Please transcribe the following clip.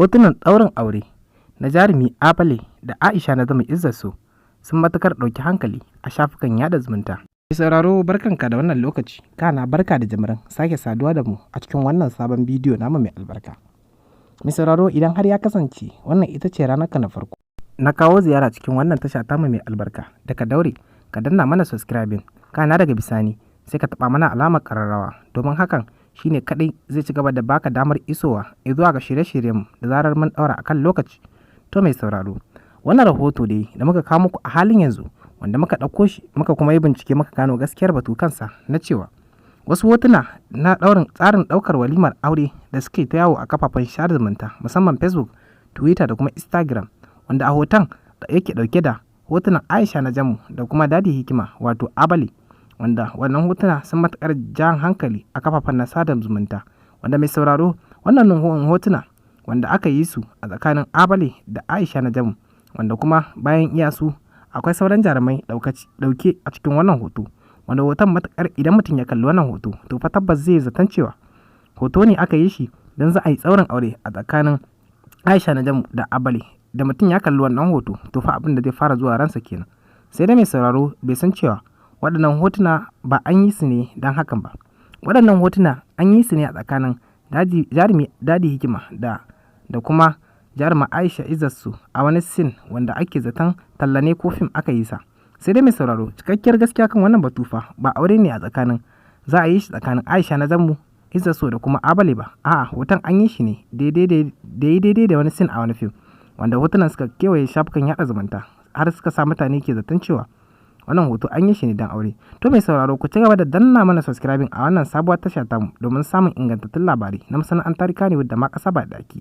Hotunan ɗaurin aure na jarumi Abale da Aisha Najamu Izzarso sun matuƙar ɗauki hankali a shafukan yaɗa zumunta. Mai sauraro, barkanka da wannan lokaci, kana barka da jimirin sake saduwa da mu a cikin wannan sabon bidiyo namu mai albarka. Mai sauraro, idan har ya kasance wannan ita ce ranarka na farko na kawo ziyara cikin wannan tasha tamu mai albarka, da ka daure ka danna mana subscribing, kana daga bisani sai ka taɓa mana alamar ƙararrawa, domin hakan shine kaɗai zai ci gaba da baka damar isowa zuwa ga shirye-shiryenmu da zarar mun ɗaura akan lokaci. To mai sauraro, wannan rahoto dai da muka kawo muku a halin yanzu, wanda muka ɗauko shi muka kuma yi bincike muka gano gaskiyar batu kansa, na cewa wasu hotuna na ɗaurin tsarin ɗaukar walimar aure da suke ta yawo a kafafen sada zumunta, musamman Facebook, Twitter da kuma Instagram, wanda a hoton da yake ɗauke da hotunan Aisha Najamu da kuma Dadi Hikima, wato Abale, wanda wannan hotuna sun matuƙar jan hankali a kafafen na sada zumunta. Wanda mai sauraro, wannan hotuna wanda aka yi su a tsakanin Abale da Aisha Najamu, wanda kuma bayan iya su akwai sauran jarumai ɗauke a cikin wannan hoto, wanda hoton matuƙar idan mutum ya kalli wannan hoto, to fa tabbas zai zaton cewa hoto ne aka yi shi don za a yi tsaurin aure a tsakanin Aisha Najamu da Abale. Da mutum ya kalli wannan hoto, to fa abin da zai fara zuwa ransa kenan. Sai dai mai sauraro bai san cewa waɗannan hotuna ba an yi su ne don hakan ba. Waɗannan hotuna an yi su ne a tsakanin jarumi Dadi Hikima da kuma jaruma Aisha Izzarso a wani scene wanda ake zaton talla ne ko fim aka yi sa. Sai dai mai sauraro, cikakkiyar gaskiya kan wannan batu fa ba aure ne a tsakanin za a yi shi tsakanin Aisha Najamu Izzarso da kuma Abale ba. A'a, hoton an yi shi ne daidai da wani scene a wani fim, wanda hotunan suka kewaye shafukan yaɗa zumunta har suka sa mutane ke zaton cewa wannan hoto an yi shi ne don aure. To mai sauraro, ku ci gaba da danna mana subscribing a wannan sabuwar tasha tamu domin samun ingantattun labarai na masana'antar Kannywood da ma ƙasa baki.